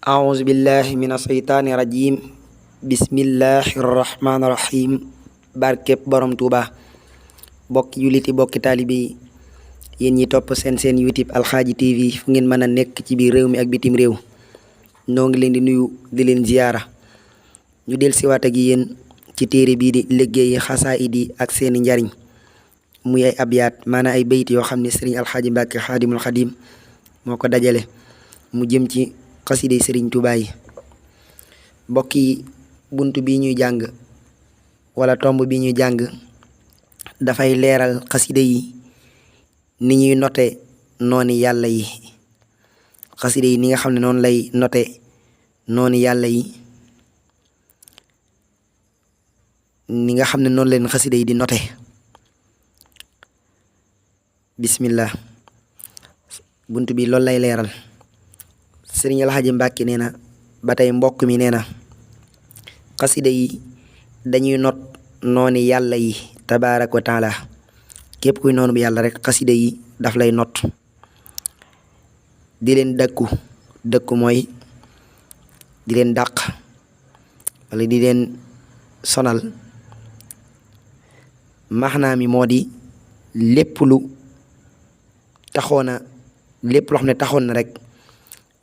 أعوذ بالله من الشيطان الرجيم بسم الله الرحمن الرحيم barkeb borom Tuuba bokki juliti bokki taalibe yi yéen ñi topp seen YouTube Alxaaji TV fu ngeen mën a nekk ci biir réew mi ak bitim réew noo ngi leen di nuyu di leen ziyaara ñu del siwaat ak yéen ci téere bii di liggéeyi xasaayid yi ak seeni njariñ muy ay abyaat maanaam ay bayt yoo xam ne sëriñ Alxaaji Mbàkke Xaadimul Xadim moo ko dajale mu jëm ci xaside sëriñ Tuuba yi mbokk yi bunt bi ñuy jàng wala tomb bi ñuy jàng dafay leeral xaside yi ni ñuy note nooni yàlla yi xaside yi ni nga xam ne noonu lay note nooni yàlla yi ni nga xam ne noonu leen xaside yi di note bismillah bunt bi loolu lay leeral sëriñ Alxaaji Mbàkke nee na ba tey mbokk mi nee na xaside yi dañuy not nooni yàlla yi tabaaraka wa taala képp kuy noonu bu yàlla rek xaside yi daf lay not di leen dëkku mooy di leen dàq wala di leen sonal maxnaa mi moo di lépp loo xam ne taxoon na rek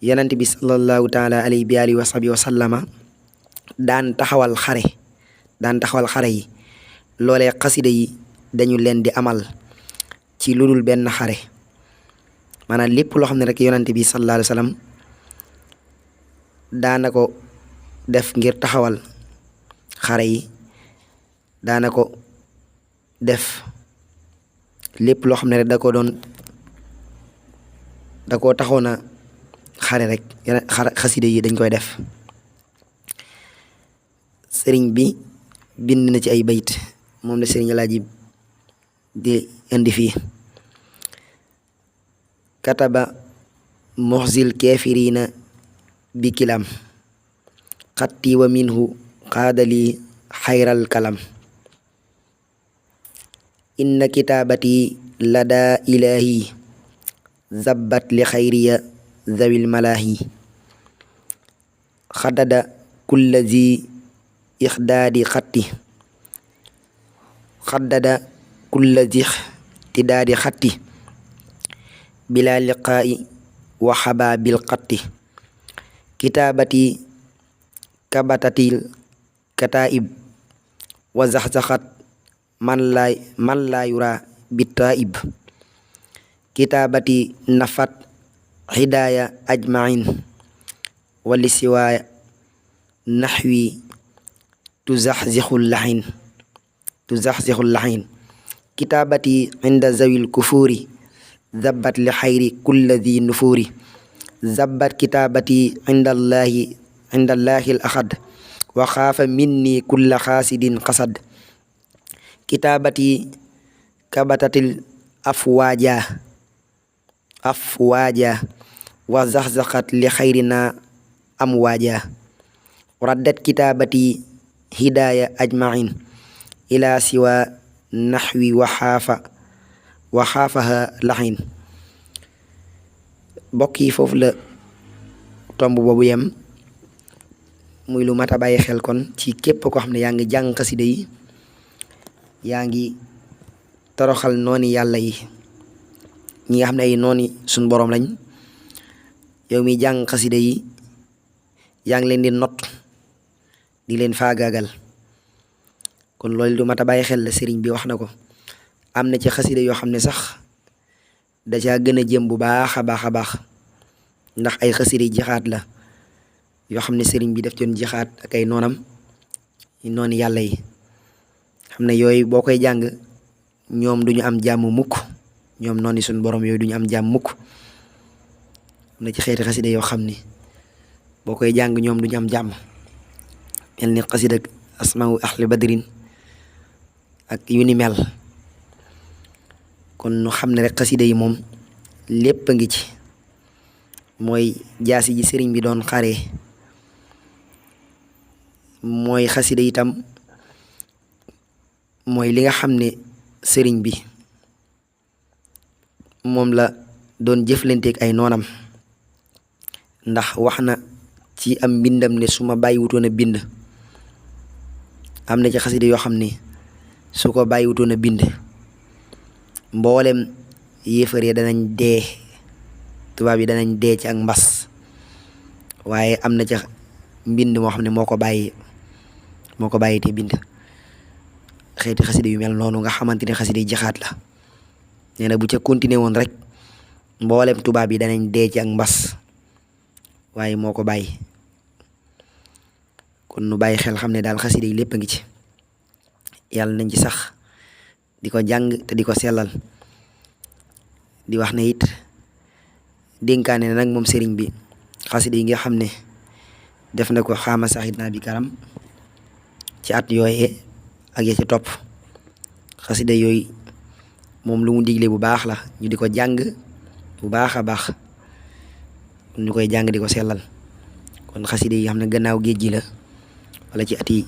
yonent bi sallallahu taala alayhi bi alihi wa sahbihi wa sallama daan taxawal xare yi loolee xaside yi dañu leen di amal ci lu dul benn xare maanaam lépp loo xam ne rek yonent bi sallallahu alayhi wa sallam daana ko def ngir taxawal xare yi daana ko def lépp loo xam ne rek da koo taxoon a xare rek xaside yi dañ koy def sëriñ bi bind na ci ay bayt moom la sëriñ Alaaji di indi fii kataba muxzil kafirina bi kilam xatti wa minhu xaadali xayral kalam inna kitaabati lada ilahi zabbat li xayriya zawil malaahi xadada kulla zi ixdaadi xatti xaddada kulla zi ixtidaadi xatti bila liqaa'i wa xabaabil xatti kitaabati kabatatil kataa'ib wa zaxzaxat man laa yura bitaa'ib kitaabati nafat hidaaya ajmain wali siwaaya naxwi tuzaxzixul laxin kitaabati inda zawil kufuuri zabbat li xayri kulla di nufuuri zabbat kitaabati inda allahi al axad wa xaafa minni kulla xaasidin xasad kitaabati kabatatil afwaaja wa zaxzaxat li xayrina amwaaja raddat kitaabati hidaaya ajmain ila siwa naxwi wa xaafaha laxin mbokk yi foofu la tomb boobu yem muy lu mat a bàyyi xel kon ci képp koo xam ne yaa ngi jàng xasida yi yaa ngi toroxal nooni yàlla yi ñi nga xam ne ay nooni suñ boroom lañ yow mi jàng xasida yi yaa ngi leen di not di leen faagaagal kon loolu lu mat a bàyyi xel la sëriñ bi wax na ko am na ci xasida yoo xam ne sax da caa gën a jëm bu baax a baax ndax ay xasida yi jixaat la yoo xam ne sëriñ bi def doon jixaat ak ay noonam nooni yàlla yi xam ne yooyu boo koy jàng ñoom duñu am jàmm mukk ñoom noonu suñu borom yooyu duñu am jàmm mukk am na ci xeeti xasida yoo xam ni boo koy jàng ñoom duñu am jàmm mel ni xasida asmau ahli badrin ak yu ni mel kon nu xam ne rek xasida yi moom lépp a ngi ci mooy jaasi ji sëriñ bi doon xare mooy xasida itam mooy li nga xam ne sëriñ bi moom la doon jëflanteeg ay noonam ndax wax na ci am mbindam ne su ma bàyyiwutoon a bind am na ci xasida yoo xam ne su ko bàyyiwutoon a bind mboolem yéefaree danañ dee, tubaab yi danañ dee ci ak mbas, waaye am na ca mbind moo xam ne moo ko bàyyi te bind. xeeti xasida yu mel noonu nga xamante ne xasida yi jaxaat la, nee na bu ca continuer woon rek mboolem tubaab yi danañ dee ci ak mbas, waaye moo ko bàyyi. kon nu bàyyi xel xam ne daal xasida yi lépp a ngi ci, yàlla nañ ci sax di ko jàng te di ko sellal. di wax ne it dénkaane nag moom sëriñ bi xasida yi nga xam ne def na ko xaama saxit naa bi karam ci at yooye ak ya ca topp. xasida yooyu moom lu mu digle bu baax la, ñu di ko jàng bu baax a baax, ñu koy jàng di ko sellal. kon xasida yi xam ne gannaaw géej gi la, wala ci at yi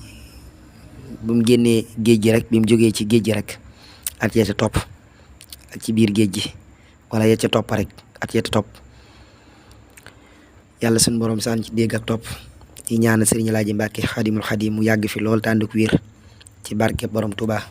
bu mu génnee géej gi rek, bi mu jógee ci géej gi rek at ya ca topp, ak ci biir géej gi wala ya ca topp rek at ya ca topp. yàlla suñu borom saan ci dégg ak topp. ci ñaanal Sëriñ Alaaji Mbàkke Xaadimul Xaadim mu yàgg fi lool tànd ak wér ci barke borom Tuubaa.